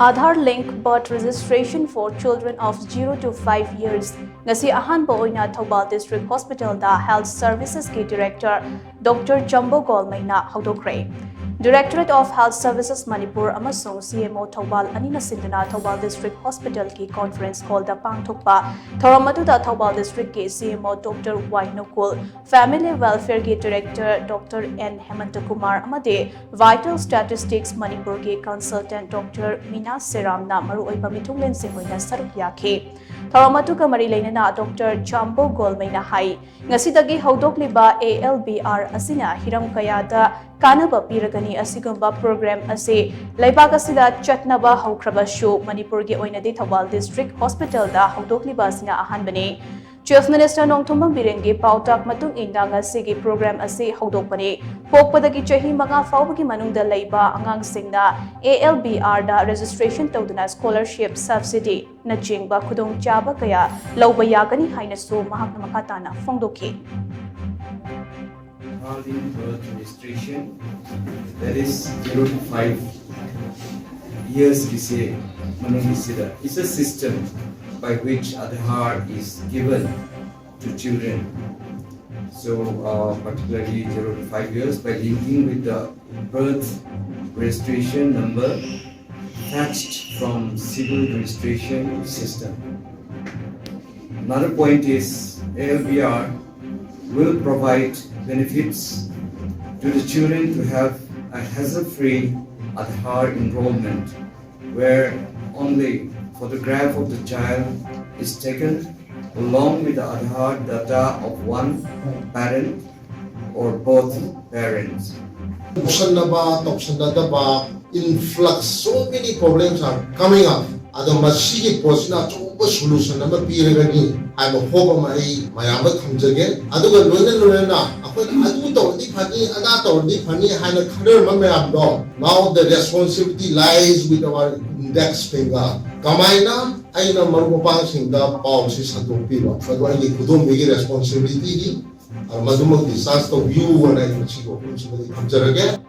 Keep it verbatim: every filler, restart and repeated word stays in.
Aadhaar Link Birth Registration for Children of zero to five years ꯉꯁꯤ ꯑꯍꯥꯟꯕ ꯑꯣꯏꯅ Thoubal District Hospitalꯗ Health Servicesꯀꯤ Director Doctor ꯆꯝꯕꯣ ꯒꯣꯜꯃꯩꯅ ꯍꯧꯗꯣꯛꯈ꯭ꯔꯦ꯫ Directorate of Health Services Manipur ꯑꯃꯁꯨꯡ CMO Thoubal ꯑꯅꯤꯅ ꯁꯤꯟꯗꯨꯅ Thoubal District Hospitalꯒꯤ Conference Hallꯗ ꯄꯥꯡꯊꯣꯛꯄ ꯊꯧꯔꯝ ꯑꯗꯨꯗ ꯊꯧꯕꯥꯜ Districtꯀꯤ CMO Doctor Y Nukul, Family Welfareꯒꯤ Director Doctor N Hemanta Kumar ꯑꯃꯗꯤ Vital Statistics ꯃꯅꯤꯄꯨꯔꯒꯤ Consultant Doctor ꯃꯤꯅꯥ ꯁꯦꯔꯥꯝꯅ ꯃꯔꯨꯑꯣꯏꯕ ꯃꯤꯊꯨꯡꯂꯦꯟꯁꯤꯡ ꯑꯣꯏꯅ ꯁꯔꯨꯛ ꯌꯥꯈꯤ꯫ ꯊꯧꯔꯝ ꯑꯗꯨꯒ ꯃꯔꯤ ꯂꯩꯅꯅ Doctor ꯆꯥꯝꯕꯣ ꯒꯣꯜꯃꯩꯅ ꯍꯥꯏ, ꯉꯁꯤꯗꯒꯤ ꯍꯧꯗꯣꯛꯂꯤꯕ ALBR ꯑꯁꯤꯅ ꯍꯤꯔꯝ ꯀꯌꯥꯗ ꯀꯥꯟꯅꯕ ꯄꯤꯔꯒꯅꯤ꯫ ꯑꯁꯤꯒꯨꯝꯕ program ꯑꯁꯤ ꯂꯩꯕꯥꯛ ꯑꯁꯤꯗ ꯆꯠꯅꯕ ꯍꯧꯈ꯭ꯔꯕꯁꯨ, ꯃꯅꯤꯄꯨꯔꯒꯤ ꯑꯣꯏꯅꯗꯤ ꯊꯧꯕꯥꯜ District Hospitalꯗ ꯍꯧꯗꯣꯛꯂꯤꯕ ꯑꯁꯤꯅ ꯑꯍꯥꯟꯕꯅꯤ꯫ Chief Minister ꯅꯣꯡꯊꯣꯝꯕꯝ ꯕꯤꯔꯦꯟꯒꯤ ꯄꯥꯎꯇꯥꯛ ꯃꯇꯨꯡ ꯏꯟꯅ ꯉꯁꯤꯒꯤ program ꯑꯁꯤ ꯍꯧꯗꯣꯛꯄꯅꯤ꯫ ꯄꯣꯛꯄꯗꯒꯤ ꯆꯍꯤ ꯃꯉꯥ ꯐꯥꯎꯕꯒꯤ ꯃꯅꯨꯡꯗ ꯂꯩꯕ ꯑꯉꯥꯡꯁꯤꯡꯅ ALBRꯗ registration ꯇꯧꯗꯨꯅ scholarship, subsidy ꯅꯆꯤꯡꯕ ꯈꯨꯗꯣꯡꯆꯥꯕ ꯀꯌꯥ ꯂꯧꯕ ꯌꯥꯒꯅꯤ ꯍꯥꯏꯅꯁꯨ ꯃꯍꯥꯛꯅ ꯃꯈꯥ ꯇꯥꯅ ꯐꯣꯡꯗꯣꯛꯈꯤ꯫ Early birth registration, that is zero to five years ꯒꯤꯁꯦ ꯃꯅꯨꯡꯒꯤꯁꯤꯗ, is a system by which Aadhaar is given to children. So, uh, particularly zero to five years, by linking with the birth registration number fetched from civil registration system. Another point is ALBR will provide benefits to the children to have a hassle-free Aadhaar enrollment, where only photograph of the child is taken along with the Aadhaar data of one parent or both parents. ꯇꯧꯁꯟꯅꯕ ꯇꯧꯁꯟꯅꯗꯕ, influx, so many problems are coming up. ꯑꯗꯣ ꯃꯁꯤꯒꯤ ꯄꯣꯠꯁꯤꯅ ꯑꯆꯧꯕ solution ꯑꯃ ꯄꯤꯔꯒꯅꯤ ꯍꯥꯏꯕ hope ꯑꯃ ꯑꯩ ꯃꯌꯥꯝꯗ ꯊꯝꯖꯒꯦ꯫ ꯑꯗꯨꯒ ꯂꯣꯏꯅ ꯂꯣꯏꯅꯅ ꯑꯩꯈꯣꯏꯅ ꯑꯗꯨ ꯇꯧꯔꯗꯤ ꯐꯅꯤ, ꯑꯗꯥ ꯇꯧꯔꯗꯤ ꯐꯅꯤ ꯍꯥꯏꯅ ꯈꯟꯅꯔꯝꯕ ꯃꯌꯥꯝꯗꯣ, now the responsibility lies with our index finger. ꯀꯃꯥꯏꯅ ꯑꯩꯅ ꯃꯔꯨꯞ ꯃꯄꯥꯡꯁꯤꯡꯗ ꯄꯥꯎꯁꯤ ꯁꯟꯗꯣꯛꯄꯤꯕ, ꯃꯗꯨ ꯑꯩꯒꯤ ꯈꯨꯗꯣꯝꯕꯤꯒꯤ responsibilityꯅꯤ꯫ ꯃꯗꯨꯃꯛ discharge ꯇꯧꯕꯤꯌꯨ ꯍꯥꯏꯅ ꯑꯩ ꯃꯁꯤꯒꯤ ꯋꯥꯐꯝꯁꯤꯗ ꯑꯩ ꯊꯝꯖꯔꯒꯦ꯫